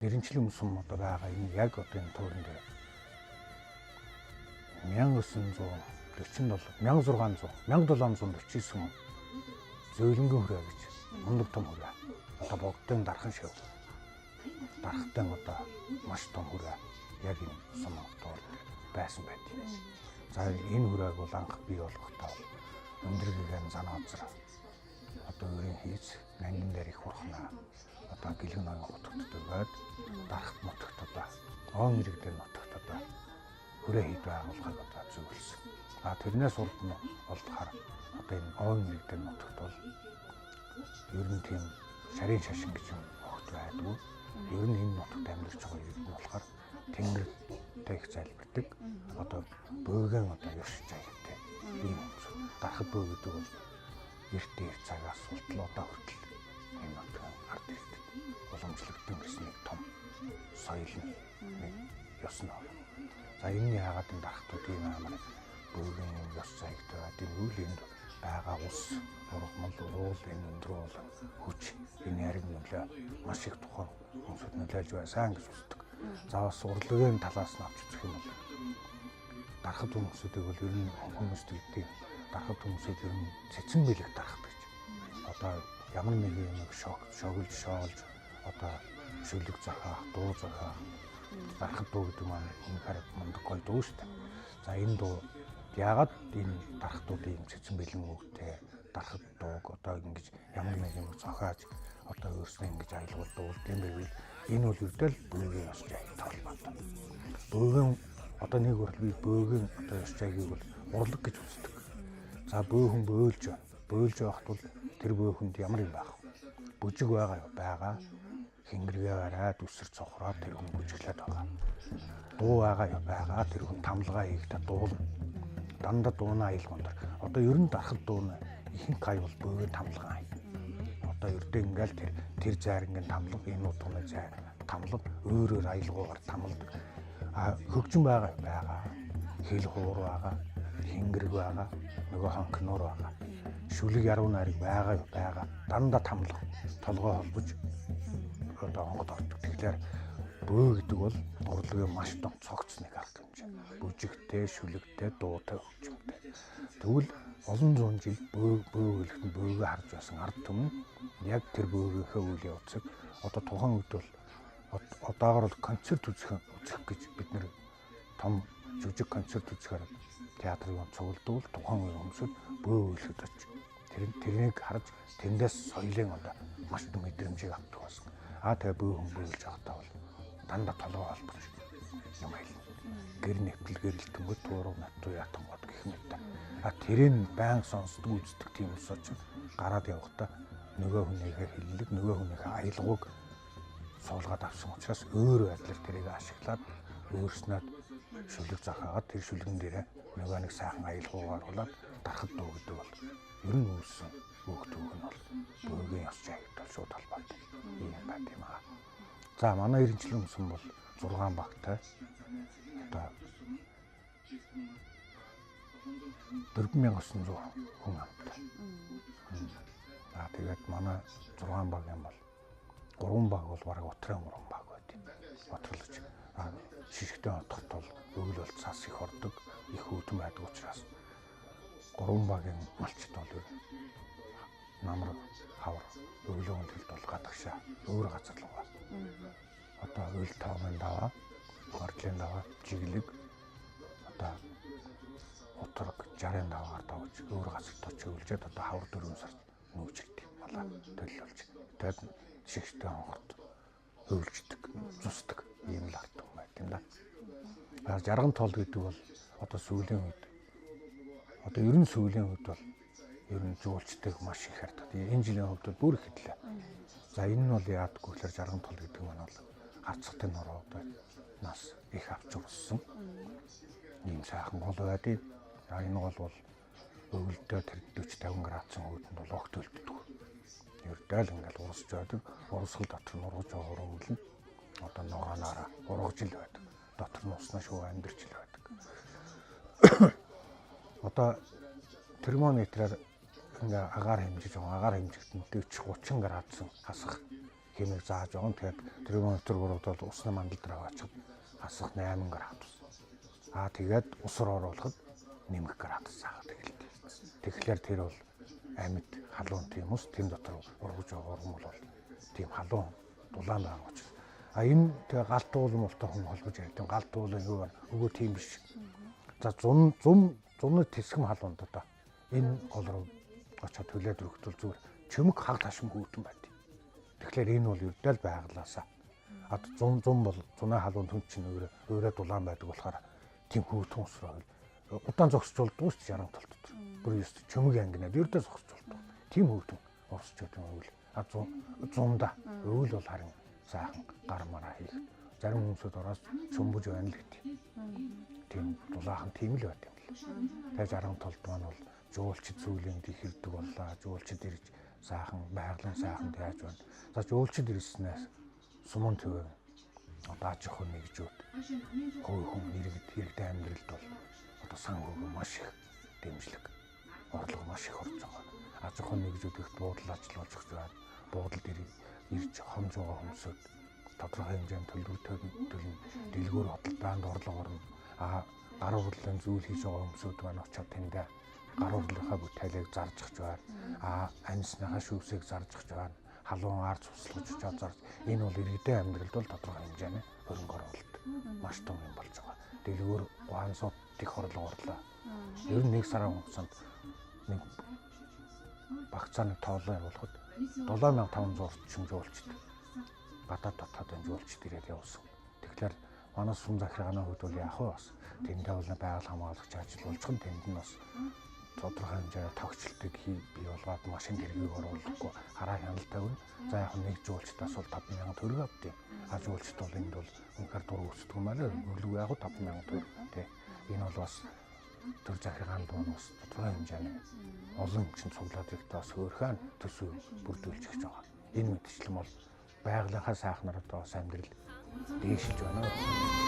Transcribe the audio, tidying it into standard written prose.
Эренчлэн сум одоо байгаа энэ яг одоо энэ туурын дээр 1947 1600 1749 он зөөлөнгийн хүрээ гэж мундаг том хүрээ. Одоо богдын дархан шив. Дархтан одоо маш том хүрээ яг энэ сум туурын дээр байсан байт. За энэ хүрээг бол анх бий болгохдоо өндрөгийн занаа озор одоо өөрийн хийц нангин дээр их хурхнаа. Одоо гэлэг ноён хутагт өгөөд дарахт нутагт одоо оон ирэг дээр нутагт одоо хүрээ хийд байгуулахыг одоо зөвлөсөн. А тэрнээс урд нь болохоор одоо энэ оон ирэг дээр нутагт бол ер нь тийм шарын шашин гэж юм огт байдгүй. Ер нь энэ нутагт амьдарч байгаа иргэд нь болохоор тэнгэртэй их залбирдаг. Одоо бөөгөн одоо ёс жаягтай ийм хүмүүс. Дарахад бөө гэдэг бол эрт дээр цагаас суртал одоо хүртэл энэ нутгийн ард иргэдэд уламжлагдсан гэсэн нэг том соёл нь нэг ёс нь. За энэ нь яагаад энэ дарахтууд ийм амар бөөгөн юм ёс жаягтай байд юм үйл энд байгаа ус ургамал уул энэ өндөр уул хүч энэ яриг нөлөө маш их тухайн хүмүүсд нөлөөлж байсан гэж үздэг. За бас урлагийн талаас нь авч үзэх юм бол дарахад хүмүүсүүдийг бол ер нь хүмүүст гэдэг дарахад хүмүүсүүд ер нь цэцэн бэлэг дарахад гэж. Одоо ямар нэгэн юмыг шоглож шоолж одоо шүлэг зохиох, дуу зохиох. Дарахад дуу гэдэг маань үнэхээр мундаг гоё дуу шүү дээ. За энэ дуу яагаад энэ дарахтуудын юм цэцэн бэлэн үгтэй дарахад дууг одоо ингэж ямар нэг юм зохиож одоо өөрснөө ингэж аялгуул дуулд юм бэ гэвэл энэ бол ердөө л бөөгийн ёс жаягтай холбоотой. Бөөгөн одоо нэг хүрэл би бөөгөн одоо ёс жаягийг бол урлаг гэж үздэг. За бөөхөн бөөлж байна. Бөөлж байхад бол тэр бөөхөнд ямар юм байх вэ? Бүжиг байгаа юу? Байгаа. Хингэргээ бариад үсэр цохроод тэр хүн бүжиглээд байгаа. Дуу байгаа юу? Байгаа. Тэр хүн тамлгаа хийхдээ дуулна. Дандаа дууна аялгуун дээр. Одоо ер нь дарахад дууна ихэнх ай бол бөөгөн тамлгаа ай. Одоо ердөө ингээл тэр зайрангийн тамлага, энэ удганы зай тамлага өөр өөр аялгуугаар тамалдаг. А хөгжин байгаа юу? Байгаа. Хэл хуур байгаа. Хингэрэг байгаа. Нөгөө хонхноор байгаа. Шүлэг яруу найраг байгаа юу? Байгаа. Дандаа тамлага. Толгой холбож одоо онгод ордог. Тэгэхээр бөө гэдэг бол урлагийн маш том цогц нэг арга хэмжээ. Бүжигтэй, шүлэгтэй, дуутай, хөгжимтэй. Тэгвэл олон зуун жил бөө бөөгөлөхт нь бөөгөө харж байсан ард түмэн яг тэр бөөгийнхөө үйл явцыг одоо тухайн үед бол одоогор бол концерт үзэх гэж бид нэр том жүжиг концерт үзэхээр театрын цуглдуул тухайн үеийн хүмүүсүүд бөөгөлөхөд очиж тэрнийг харж тэндээс соёлын одоо маш том мэдрэмжийг авдаг байсан. Аа тэгээ бөөхөн бөөлж явахдаа бол дандаа толгой холбож юм аялна. Гэр нэвтэл гэрэлтэнгүүд тууруу натуу ятангууд гэх мэт. А тэрийг байн сонсдог үздэг тийм улсаа чинь гараад явахдаа нөгөө хүнийхээ хиллэг, нөгөө хүнийхээ аялгауг суулгаад авсан учраас өөр байдлаар тэрийг ашиглаад өөрснөө шүлэг зохиогоод тэр шүлгэн дээрээ нөгөө нэг сайхан аялгаугаар оруулаад дарахад дуу гэдэг бол ер нь үүссэн өөх түүх нь бол бөөгийн ёс жаягтай шууд холбоотой юм байт юм аа. За манай эренчлэн өмсөн бол 6 багтай одоо 4900 хүн амтай. За тэгээд манай 6 баг юм бол 3 баг бол бараг утрын 3 баг байт. Отрлож шишгтэн отохт бол өвөл бол цас их ордог, их хөтөн байдаг учраас 3 багийн малчт бол намар хавар өвлөөн төлд бол гадагшаа өөр газар руугаа. Одоо үл тоомын даваа, гордлын даваа, жиглэг одоо утраг 60-ын даваагаар давж өөр газарт очиж өвлжээд одоо хавар 4 сард нүүж ирдэг малаа төлөвлөж. Тэгээд шигтэй онгорт өвлждөг, зусдаг ийм л ард түмэн байт юм да. А жарган тол гэдэг бол одоо сүүлийн үед одоо ер нь сүүлийн үед бол ер нь жуулчдаг маш их хардаг. Энэ жилийн хувьд бол бүр их хэдлээ. За энэ нь бол яадгүй гэхээр жарган тол гэдэг нь бол гарцгатай нуруу одоо нас их авч урссан. Ийм сайхан гол байдیں۔ За энэ гол бол өвөлдөө тэр 40 50 градусын хүйтэнд бол огт өлддөг. Ердөө л ингээл урсж байдаг. Урсгал дотор нургаж байгаа өвөл нь одоо ногоонаараа ургаж ил байдаг. Дотор нь уснаа шүү амьдарч ил байдаг. Одоо термометрээр ингээ агаар хэмжиж байгаа. Агаар хэмжигдэн 40 30 градусын хасах хэмээх зааж байгаа. Тэгээд термометр гурав бол усны мандал дээр аваачихад хасах 8 градус. Аа тэгээд ус руу оруулахад нэмэх градус заагаад эхэлдэг. Тэгэхээр тэр бол амьд халуун тийм ус тэн дотор ургаж байгаа ургамал бол тийм халуун дулаан байгаа учраас. А энэ тэгээ галт уулын мултай хүн холбож ярьдаг. Галт уулын юу байна? Үгүй тийм биш. За зуны тэсгэм халуунд одоо энэ гол руу очоод төлөөд өргөтөл зүгээр чөмөг хаг ташим хүүтэн байд. Тэгэхээр энэ бол ердөө л байглаасаа. Одоо зун бол зуны халуун түн чинь өөрөө дулаан байдаг болохоор тийм хүүтэн ус руу удаан зогсож болдгоо шүү дээ 60 тал дотор. Бүр ёс чөмөг ангинаад ердөө зогсож болдгоо. Тийм хүүтэн урсч байдаг юм өвөл. А зунда өвөл бол харин сайхан гар мараа хийх. Зарим хүмүүсүүд ороос чөмбөж байна л гэдэг. Тийм дулаахан тийм л байт юм л. Тэгээ 60 талд маань бол жуулчид зүйлийн дихэрдэг боллаа. Жуулчид ирж сайхан байгалийн сайхан яаж байна. За жуулчид ирснээс сумын төвөө одоо аж ахуй нэгжүүд хувь хүн иргэд иргэдийн амьдралд бол одоо санхүүгийн маш их дэмжлэг орлого маш их орж байгаа. Аж ахуй нэгжүүд их буудал ажиллуулж байна. Буудалд ирж хомж байгаа хүмүүсүүд тодорхой хэмжээнд төлбөр төлнө, дэлгүүр худалдаанд орлого орно. А гар урлалын зүйл хийж байгаа хүмүүсүүд маань очиод тэндээ гар урлалынхаа бүтээлийг зарж байна. А амьсныхаа шүүсийг зарж байна. Халуун ар цуслаж очиод зарж. Энэ бол иргэдийн амьдралд бол тодорхой хэмжээний хөрөнгө оруулалт маш том юм болж байгаа. Дэлгүүр гуансууд их орлого орлоо. Ер нь нэг сарын хугацаанд нэг багцааны тоолоо явуулахад 7500 орчим жуулчид гадаад дотоодын жуулчид ирээд явсан. Тэгэхээр манай сүм захиргааны хувьд бол яах вэ бас тэндээ бол байгаль хамгаалагч ажил болж байгаа, тэнд нь бас тодорхой хэмжээгээр тогтчлтыг бий болгоод машин тэргийг оруулахгүй хараа хяналт тавина. За яг нэг жуулчдаас бол 5000 төгрөг авдیں۔ А жуулчд бол энд бол үнэхээр дур өсдөг юм байна. Өглөө яг 5000 төгрөг тий. Энэ бол бас төр захиргаанд маань бас тодорхой хэмжээний олон юм чинь цуглаад ирэхдээ бас хөөрхөн төсөв бүрдүүлж гэж байгаа. Энэ мэтчлэн бол байгалийнхаа сайхнаар одоо бас амьдрал дээшилж байна.